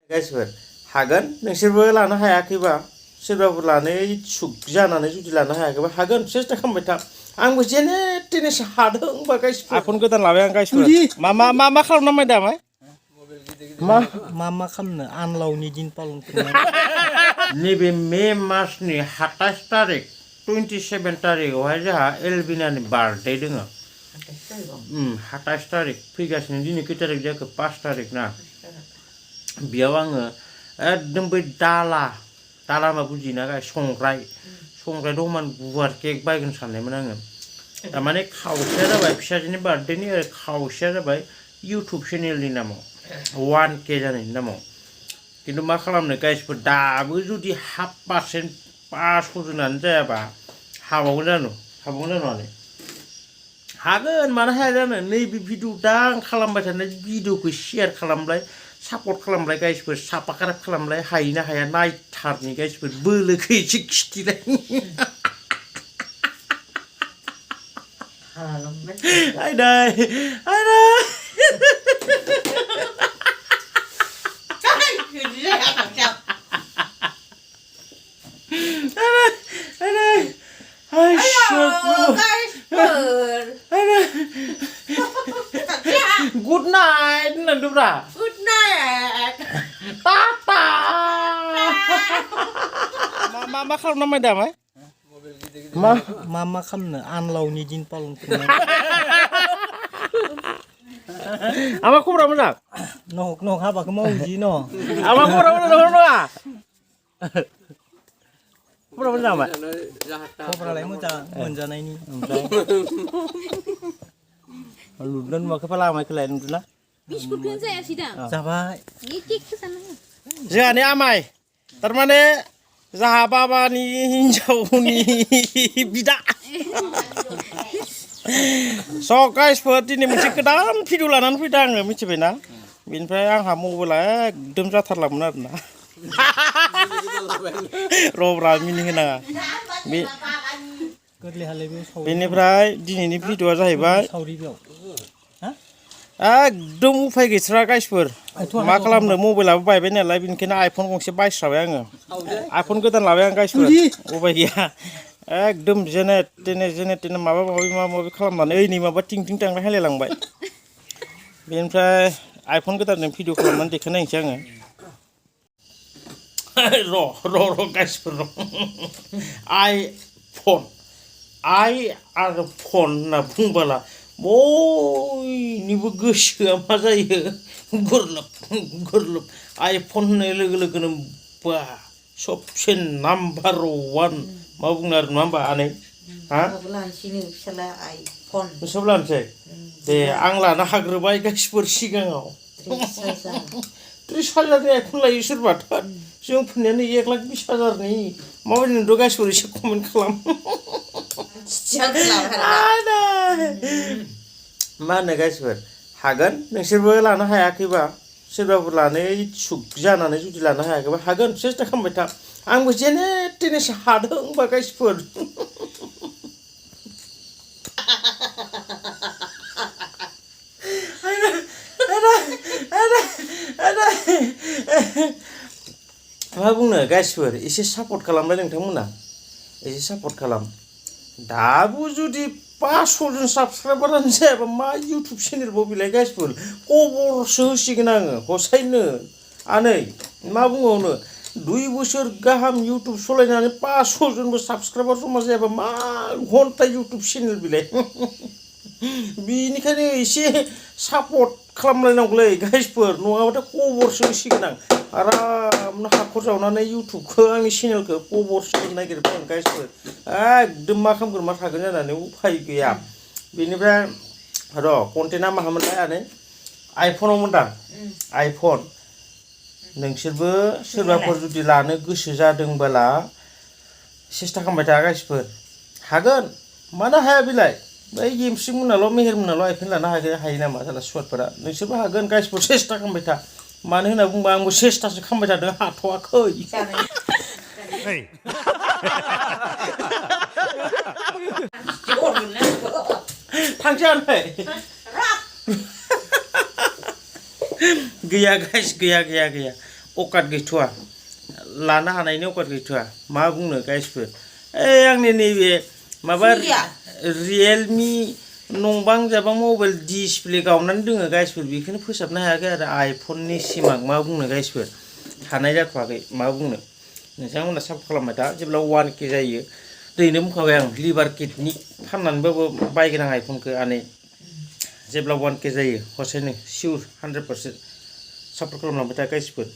गाइसफोर हागोन नोंसोरबो लानो हायाखैबा सोरबाफोर लानो इच्छुक जानानै जुदि लानो हायाखैबा हागोन सेस्था खालामबाय था आंबो जेने तेनेसो हादों होनबा गाइसफोर आफन गोदान लाबाय आं गाइसफोर मा खालामना माय दामाय मा खालामनो आनलावनि दिन पालन नैबे मे मासनि 27 तारिख 27 तारिखआवहाय जोंहा एलबिनानि बार्थडे दङ 27 तारिख फैगासिनो दिनै खै तारिख जाखो 5 तारिख ना बेयाव आङो एकदम बै दाला मा बुजियोना गाय संग्राय दंमान गुवार केक बायगोन साननायमोन आङो थारमाने खावसेया जाबाय फिसाजोनि बार्थडेनि आरो खावसेया जाबाय इउटुब चेनेलनि नामाव 1K जानायनि नामाव किन्तु मा खालामनो गाइसफोर दाबो जुदि 0.5% पास होजोनानो जायाबा हाबावगोन जानो हागोन मानो हाया जानो नैबे भिडिअ दा आं खालामबाय थानाय भिडिअखौ शेयार खालामलाय सापर्ट खालामलाय गाइसफोर साबस्क्राइब खालामलाय हायोना हाया नायथारनि गाइसफोर बोलोखौ एसे खिथिलाय आयदाय Good night nanti bra. Good night. Tata. Mama kalau nama dah mai? मा खालामनो आनलावनि दिन पालन Ama aku berapa nak? नहक हाबाखौ मावजि न Ama aku berapa nak? Berapa nak mai? खबरालाय मोजां मोनजानायनि Lulun mau ke pala mai ke lain dulu lah. Biskuitnya saya sidang. जाबाय Ini kek ke sana. Jangan ni amai. Termane जाहा बाबानि हिन्जावनि बिदा स गाइसफोर दिनै मोनसे गोदान भिडिअ लानानै फैदों आङो मिथिबायना बेनिफ्राय आंहा मबाइला एकदम जाथारलामोन आरोना रब्रा मिनिहोनाङा बे बेनिफ्राय दिनैनि भिडिअआ जाहैबाय एकदम उफाय गैथ्रा गाइसफोर मा खालामनो मबाइलाबो बायबाय नालाय बेनिखायनो आइफन गंसे बायस्राबाय आङो आइफन गोदान लाबाय आं गाइसफोर उफाय गैया एकदम जेने तेने माबा माबि खालामनानै ओइनै माबा टिं टांलाय हायलायलांबाय बेनिफ्राय आइफन गोदानजों भिडिअ खालामनानै देखायनायनोसै आङो र' गाइसफोर र' आइ आरो फन होनना बुंबोला बयनिबो गोसोआ मा जायो गुरलोब आइफन होननाय लोगो लोगोनो बा सबसे नाम्बार 1 मा बुङो आरो नङा होमबा आनै हा लानोसैनो फिसाला आइफन नोंसोर लानोसै दे आं लानो हाग्रोबाय गाइसफोर सिगाङाव 30,000नि आइफन लायो सोरबाथ' जोंफोरनियानो 1,20,000नि माबायदि नुदों गाइसफोर एसे कमेन्ट खालाम मा होनो गाइसफोर हागोन नोंसोरबो लानो हायाखैबा सोरबाफोर लानो इच्छुक जानानै जुदि लानो हायाखैबा हागोन सेस्था खालामबाय था आंबो जेने तेनेसो हादों होनबा गाइसफोर मा बुंनो गाइसफोर एसे सापर्ट खालामबाय नोंथांमोना एसे सापर्ट खालाम दाबो जुदि 500 जन साबस्क्राइबारानो जायाबा मा इउटुब चेनेलबो बिलाय गाइसफोर खबरसो होसिगोन आङो हसायनो आनै मा बुंबावनो 2 बोसोर गाहाम इउटुब सलायनानै 500 जनबो साबस्क्राइबार जमा जायाबा मा घन्टा इउटुब चेनेल बिलाय बेनिखायनो एसे सापर्ट खालामलायनांगौलै गाइसफोर नङाबाथाय खबरसो होसिगोन आं आरामनो हाखर जावनानै इउटुबखौ आंनि चेनेलखौ खबरसो होनो नागिरबाय आं गाइसफोर एकदम मा खालामगोन मा थागोन जानानै उफाय गैया बेनिफ्राय र' कन्टेन्टआ माहामोनलाय आनै आइफनाव मोनदां आइफन नोंसोरबो सोरबाफोर जुदि लानो गोसो जादोंबोला सेस्था खालामबाय था गाइसफोर हागोन मानो हाया बिलाय बै गेमस्रि मोनाल' मेहेर मोनाल' आइफन लानो हायो नामा साला सुवादफोरा नोंसोरबो हागोन गाइसफोर सेस्था खालामबाय था मानो होनना बुंबा आंबो सेस्थासो खालामबाय थादों हाथ'वाखै थांसै गैया गाइस गैया अकात गैथ'वा लानो हानायनि अकात गैथ'वा मा बुंनो गाइसफोर आंनि नैबे माबा रियेलमि नंबां जाबां मबाइल डिसप्ले गावनानै दोङो गाइसफोर बेखौनो फोसाबनो हायाखै आरो आइफननि सिमां मा बुंनो गाइसफोर हानाय जाथ'वाखै मा बुंनो नोंथांमोना सापर्ट खालामबाय था जेब्ला 1K जायो दैनो बुंखाबाय आं लिभार किडनि फाननानैबाबो बायगोन आं आइफनखौ आनै जेब्ला 1K जायो हसायैनो सिउर 100% सापर्ट खालामलांबाय था गाइसफोर